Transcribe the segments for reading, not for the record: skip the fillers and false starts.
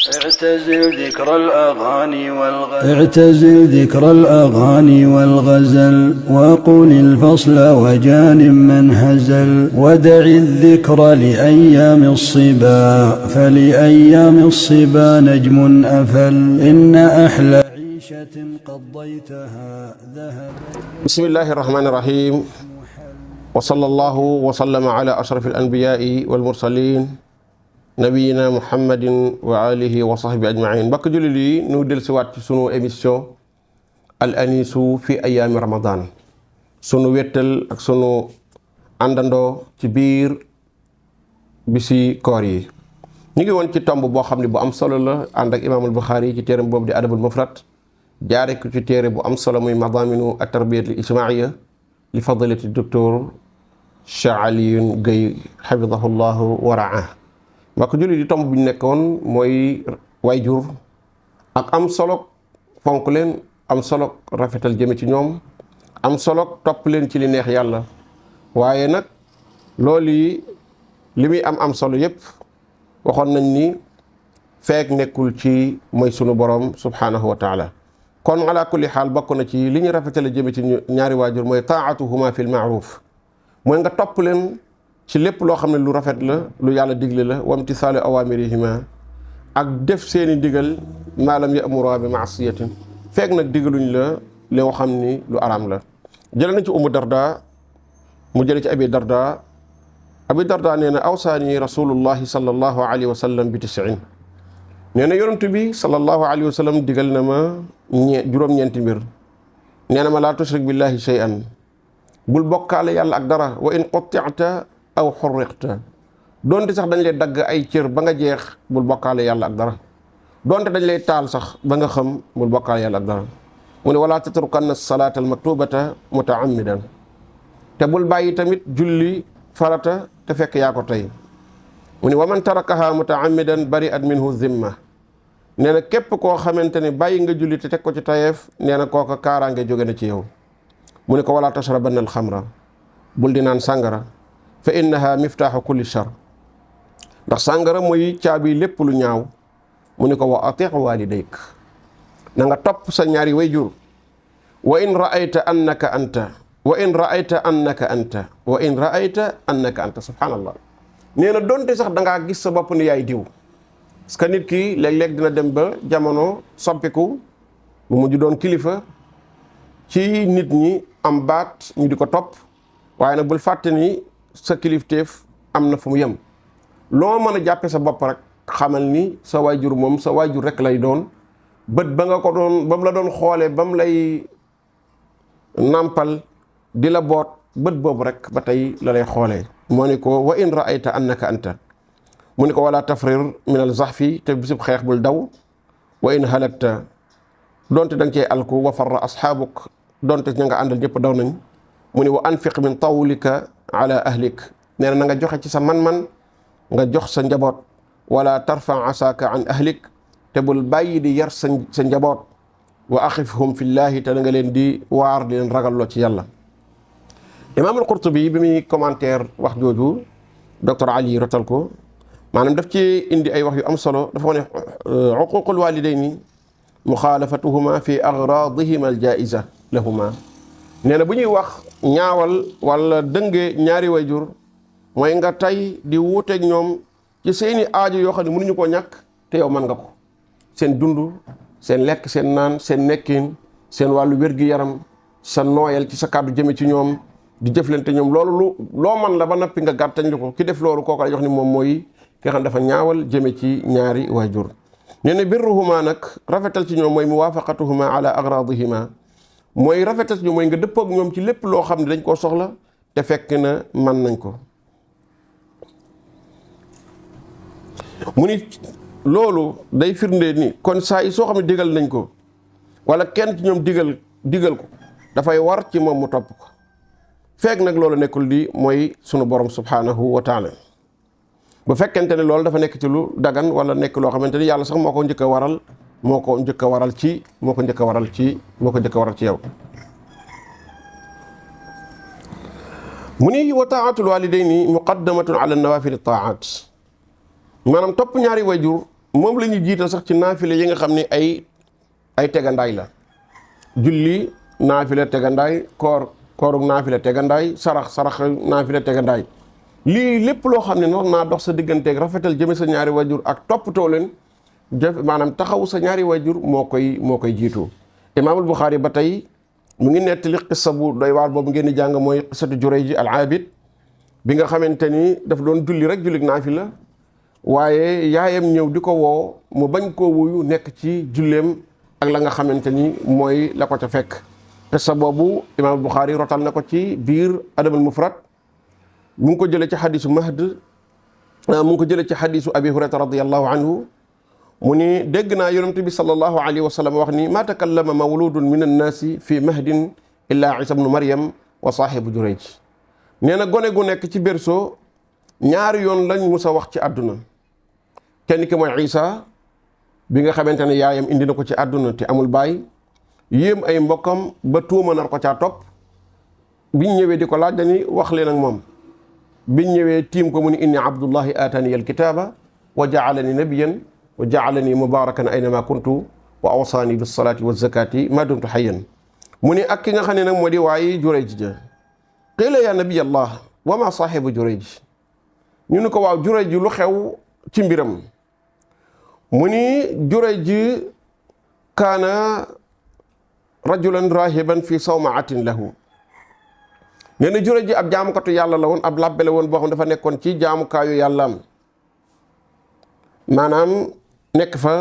اعتزل ذكر الأغاني والغزل وقل الفصل وجانب من هزل ودع الذكر لأيام الصبا فلأيام الصبا نجم أفل إن أحلى عيشة قضيتها ذهب. بسم الله الرحمن الرحيم وصلى الله وسلم على أشرف الأنبياء والمرسلين nabiyina muhammadin wa alihi wa sahbi ajmain. mbokk jullit yi nu del si waat ci sunu émission al anisu fi ayaami ramadan, sunu wettal ak sunu àndandoo ci biir bisi koor yi. ñu ngi woon ci tomb boo xam ne bu am solo la, ànd ak imaamul Buxaari ci téeram boobu di adabul mufrad, jaare ko ci téere bu am solo muy madaminu at tarbiyat al ijmaia li fadilati docteur Cheikh Alioune Guèye xafidahullahu wa raah. mbokk jullit di tomb bu ñu nekkoon mooy waajur ak am solo fonk leen, am solo rafetal jëme ci ñoom, am solo topp leen ci li neex yàlla. waaye nag loolu yi li muy am solo yépp waxoon nañ ni feek nekkul ci mooy sunu borom subhanahu wa taala. kon ala kulli xaal bokk na ci li ñu rafetale jëme ci ñaari waajur mooy taatuhuma fil maaruf, mooy nga topp leen ci lépp loo xam ne lu rafet la, lu yàlla digle la, wamtisaalu awaamirihima, ak def seeni digal maalam ya'mura bi ma'siyatin, fekk nag digaluñ la loo xam ni lu araam la. jële na ci Umu Darda, mu jële ci Abi Darda nee na awsaani rasulullahi sallallahu alayhi wa sallam bi 90. nee na yonent bi sallallahu alayhi wa sallam digal na ma juróom-ñeenti mbir. nee na ma laa tushrik billahi shay'an, bul bokkaale yàlla ak dara, wa in qutti'ta aw xurriqta, donte sax dañ lay dagg ay cër ba nga jeex, bul bokkaale yàlla ak dara. donte dañ lay taal sax ba nga xam, bul bokkaale yàlla ak dara. mu ne wala tatrukanna salaata al maktubata mutaammidan, te bul bàyyi tamit julli farata te fekk yaa ko tey. mu ne wa man tarakaha mutaammidan bari'at minhu zimma, nee na képp koo xamante ne bàyyi nga julli te teg ko ci tayeef, nee na kooka kaaraange jóge na ci yow. mu ne ko wala tashrabanna al xamra, bul di naan sàngara, fa innaha miftaaxu kulli shar, ndax sàngara mooy caabi lépp lu ñaaw. mu ni ko wa ati' walidayk, na nga topp sa ñaari wayjur. wa in ra'ayta annaka anta wa in ra'ayta annaka anta wa in ra'ayta annaka anta. subhaanallah. nee na donte sax dangaa gis sa bopp ni yaay diw, parce que nit ki léeg-léeg dina dem ba jamono soppiku mu mujj doon kilifa ci nit ñi, am baat ñu di ko topp. waaye nag bul fàtte ni sa kilifteef am na fu mu yem. loo mën a jàppe sa bopp rek xamal ni sa waajur moom sa waajur rek lay doon. bët ba nga ko doon, ba mu la doon xoolee, ba mu lay nàmpal di la boot, bët boobu rek ba tey la lay xoolee. moo ni ko wa in ra'ayta annaka anta, mu ni ko wala tafrir min al zahfi, te bisub xeex bul daw. wa in halakta, donte danga cee alku, wa farra asxaabuk, donte ña nga àndal ñëpp daw nañ. mu ni wa anfiq min tawlika ala ahlik, nee na nga joxe ci sa man-man, nga jox sa njaboot. wala tarfa asaka an ahlik, te bul bàyyi di yar sa njaboot. wa axifhum fillahi, te da nga leen di waar, di leen ragalloo ci yàlla. imaam al-Qurtubi bi muy commentaire wax jooju docteur Ali rotal ko, maanaam daf ci indi ay wax yu am solo. dafa wane uququl walidayni muxaalafatuhuma fi agradihima al-jaiza lahuma. nee na bu ñuy wax ñaawal wala dënge ñaari wayjur, mooy nga tey di wuuteeg ñoom ci seeni aajo yoo xam ne mënuñu koo ñàkk, te yow mën nga ko. seen dund, seen lekk, seen naan, seen nekkin, seen wàllu wér-gi-yaram, sa nooyal ci sa kàddu jëme ci ñoom, di jëflante ñoom. loolu loo man la ba nappi nga gàttañ lu ko. ki def loolu kooku la jox ni moom mooy ki xam dafa ñaawal jëme ci ñaari waajur. nee na birruhuma nag, rafetal ci ñoom mooy muwaafaqatuhuma ala agradihima, mooy rafetal ci ñoom mooy nga dëppoo ak ñoom ci lépp loo xam ne dañ koo soxla te fekk na mën nañ ko. mu ni loolu day firnde ni kon saa yi soo xam ne digal nañ ko, wala kenn ci ñoom digal ko, dafay war ci moom mu topp ko. fekk nag loolu nekkul di mooy sunu borom subhanahu wa taala. bu fekkente ne loolu dafa nekk ci lu dagan, wala nekk loo xamante ni yàlla sax moo ko njëkk a waral ci yow. mu ni wa taatul walidayni muqaddamatun ala nawafil taat, maanaam topp ñaari wayjur moom la ñuy jiital sax ci naafile yi nga xam ne ay tegandaay la. julli naafile tegandaay, koorug naafile tegandaay, sarax naafile tegandaay. lii lépp loo xam ne noonu naa dox sa digganteeg rafetal jëme sa ñaari wajur ak toppatoo leen maanaam taxaw sa ñaari wajur moo koy jiitu. Imaamul Buxaari ba tey mu ngi nettali qissa bu doy waar boobu ngeen di jàng mooy qissatu Jurayj al-Aabid bi nga xamante ni daf doon julli rek jullig naafila waaye yaayam ñëw di ko woo mu bañ koo wuyu nekk ci julleem ak la nga xamante ni mooy la ko ca fekk. qissa boobu Imaamul Buxaari rotal na ko ci biir Adabul Mufrad. mu ngi ko jëlee ci xadisu Mahd mu ngi ko jëlee ci xadisu Abi Hurayra radiyallahu anhu mu ni dégg naa yonent bi sallallahu alayhi wa sallam wax ni ma takallama mawludun min annaasi fi mahdin illa Isa bnu Maryam wa saahibu Jurayj. nee na gone gu nekk ci berceau ñaari yoon lañ mus a wax ci àdduna. kenn ki mooy Isa bi nga xamante ne yaayam indi na ko ci àdduna te amul baay yéem ay mbokkam ba tuuma nar ko caa topp biñ ñëwee di ko laaj dañuy wax leen ak moom. biñ ñëwee tiim ko mu ni inni abdullahi aatani alkitaaba wa jaalani nabiyan wa jaalani mubarakan aynama kuntu wa awsaani bisalaati wa zakati ma dumtu hayyan mu ni ak ki nga xam ne nag moo di waaye Jurayj ja qiila ya nabiyallah wa ma saahibu Jurayj ñu ni ko waaw Jurayj lu xew ci mbiram mu ni Jurayj kaana rajulan rahiban fi sawmaatin lahu. nee na Jurayj ab jaamukatu yàlla la woon ab làbbe la woon boo xam dafa nekkoon ci jaamukaayu yàllaam maanaam nekk fa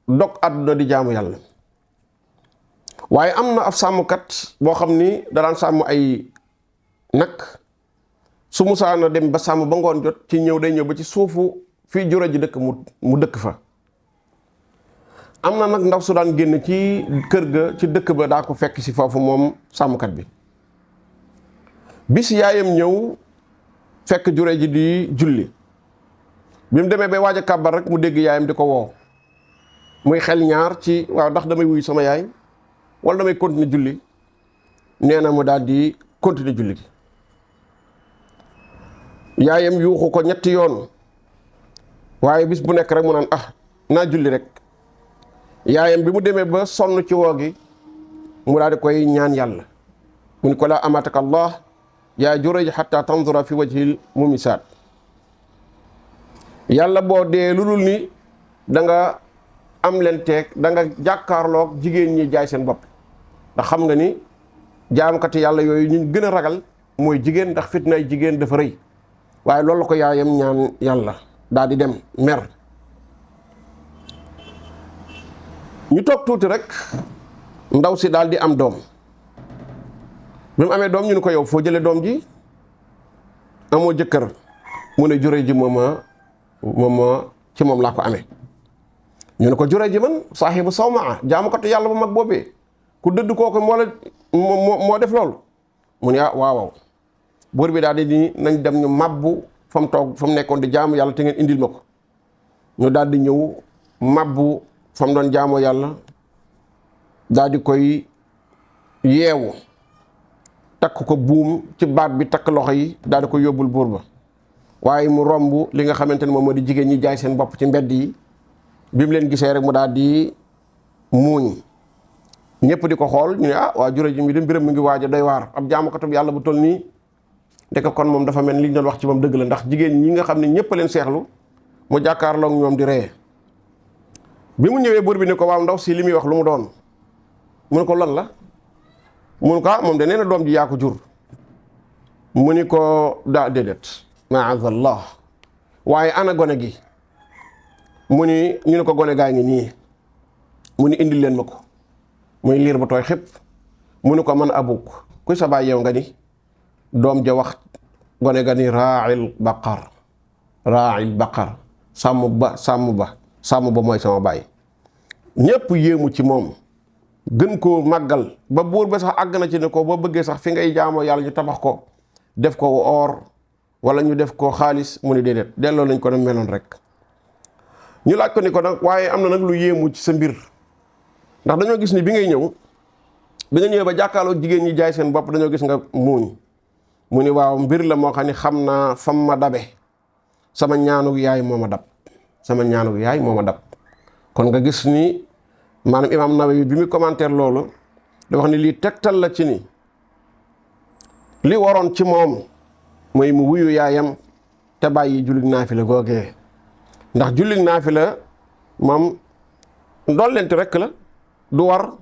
dog àdduna di jaamu yàlla waaye am na ab sàmmkat boo xam ni daraan sàmm ay nag su musaana dem ba sàmm ba ngoon jot ci ñëw day ñëw ba ci suufu fii Jurayj dëkk mu dëkk fa. am na nag ndaw su daan génn ci kër ga ci dëkk ba daa ko fekk si foofu moom sàmmkat bi. bis yaayam ñëw fekk Jurayj di julli bi mu demee bay waaj a kàbbar rek mu dégg yaayam di ko woo muy xel ñaar ci waaw ndax damay wuyu sama yaay wala damay continuer julli. nee na mu daal di continuer julli gi yaayam yuuxu ko ñetti yoon waaye bis bu nekk rek mu naan naa julli rek. yaayam bi mu demee ba sonn ci woo gi mu daal di koy ñaan yàlla mu ni ko laa amataka Allah yaa Jurayj xatta tanzura fi wajhil mumisaat. yàlla boo dee lu dul ni da nga am leen teeg da nga jàkkaarloog jigéen ñi jaay seen bopp ndax xam nga ni jaamkati yàlla yooyu ñu gën a ragal mooy jigéen ndax fitnaay jigéen dafa rëy waaye loolu la ko yaayam ñaan yàlla daal di dem mer. ñu toog tuuti rek ndaw si daal di am doom bi mu amee doom ñu ne ko yow foo jëlee doom ji amoo jëkkër mu ne Jurayj ji moom ci moom laa ko amee. ñu ne ko Jurayj ji man saahibu sawmaa jaamukatu yàlla bu mag boobee ku dëdd kooku moo def loolu mu ne waaw buur bi daal di ni nañ dem ñu mabbu fa mu toog fa mu nekkoon di jaamu yàlla te ngeen indil ma ko. ñu daal di ñëw mabbu fa mu doon jaamoo yàlla daal di koy yeewu takk ko buum ci baat bi takk loxo yi daal di koy yóbbul buur ba waaye mu romb li nga xamante ne moom moo di jigéen ñi jaay seen bopp ci mbedd yi bi mu leen gisee rek mu daal di muuñ ñëpp di ko xool ñu ne waa Jurayj mi de mbiram mi ngi waaj a doy waar ab jaamukatub yàlla bu toll nii ndeke kon moom dafa mel ni li ñu doon wax ci moom dëgg la ndax jigéen ñi nga xam ne ñëpp a leen seexlu mu jàkkaarloog ñoom di ree. bi mu ñëwee buur bi ne ko waaw ndaw si li muy wax lu mu doon mu ne ko lan la mu ne ko moom de nee na doom ji yaa ko jur mu ni ko daa déedéet maazallah waaye ana gone gi mu ni ñu ne ko gone gaa ngi nii mu ni indil leen ma ko muy liir bu tooy xëpp mu ni ko man abuk kuy sa baay yow nga ni doom ja wax gone ga ni raa'il baqar sàmm ba mooy sama baay. ñëpp yéemu ci moom gën koo màggal ba buur ba sax àgg na ci ne ko boo bëggee sax fi ngay jaamoo yàlla ñu tabax ko def ko or wala ñu def ko xaalis mu ni déedéet delloo nañ ko dem meloon rek. ñu laaj ko ni ko nag waaye am na nag lu yéemu ci sa mbir ndax dañoo gis ni bi nga ñëwee ba jàkkaarloo jigéen ñi jaay seen bopp dañoo gis nga muuñ mu ni waaw mbir la moo xam ne xam naa fam ma dabe sama ñaanug yaay moo ma dab kon nga gis ni maanaam imaam Nawawi bi mu commentaire loolu da wax ni lii tegtal la ci ni li waroon ci moom mooy mu wuyu yaayam te bàyyi jullig naafila googee ndax jullig naafila moom ndollent rekk la du war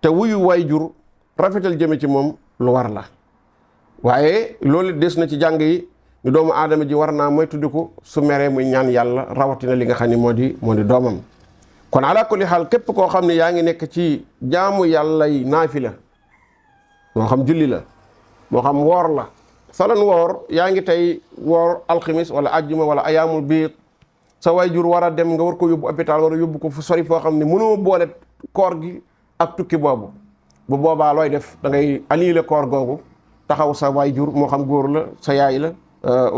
te wuyu waajur rafetal jëme ci moom lu war la waaye loolu des na ci jàng yi ñu doomu aadama ji war naa mooy tuddiku su meree muy ñaan yàlla rawatina li nga xam ne moo di doomam kon ala kulli xaal képp koo xam ne yaa ngi nekk ci jaamu yàlla yi naafila moo xam julli la moo xam woor la salan woor yaa ngi tey woor alxamis wala ajjuma wala ayaamul biir sa waajur war a dem nga war ko yóbbu hôpital war a yóbbu ko fu sori foo xam ne mënoo boole koor gi ak tukki boobu bu boobaa looy def da ngay annuler koor googu taxaw sa waajur moo xam góor la sa yaay la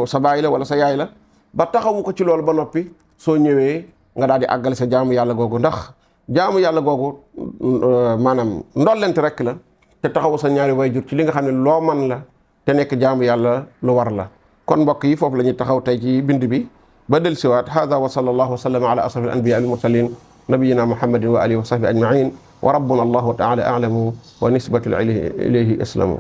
sa baay la wala sa yaay la ba taxawu ko ci loolu ba noppi soo ñëwee nga daal di àggale sa jaamu yàlla googu ndax jaamu yàlla googu maanaam ndollent rek la te taxawu sa ñaari waajur ci li nga xam ne loo man la te nekk jaamu yàlla lu war la kon mbokk yi foofu la ñuy taxaw tey ci bind bi ba del siwaat hada wa sallallahu wa sallam ala asraf al anbiya al mursalin nabiyina muhammadin wa alihi wa sahbi ajmain wa rabbuna allahu taala a'lamu wa nisbatu ilayhi islamu